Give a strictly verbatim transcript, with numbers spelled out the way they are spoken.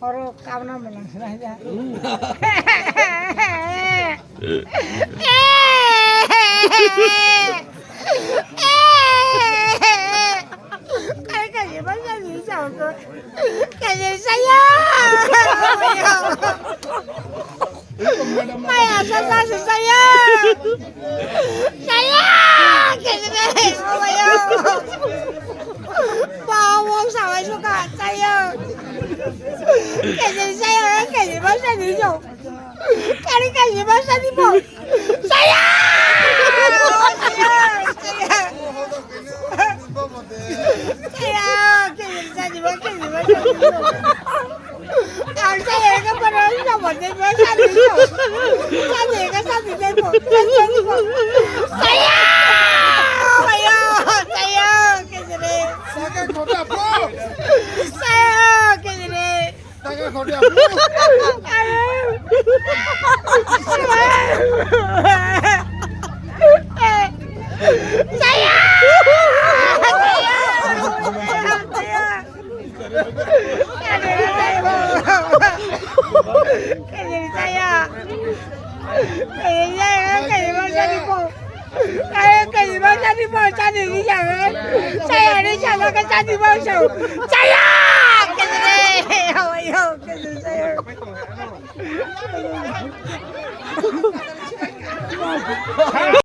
Oro kabna mwnang sina ya. Kai kai ba ya ni sa ko. Kai sai ya. Maya sa sa sa saya. Saya. Kene be. Maya. Bawang sawai suka saya. Kene saya kene ba sa ni jo. Kari kene ba sa ni bo. Saya. Saya. Saya. Kene sa ni bo kene ba sa ni bo. Ang saya ka para sa mo de ba sa ni bo. Sa ni ka sa ni de bo. Sa ni bo. Saya! Saya! Saya! Kejere. Saka khota po. Saya! Kejere. Saka khota po. Saya! Saya!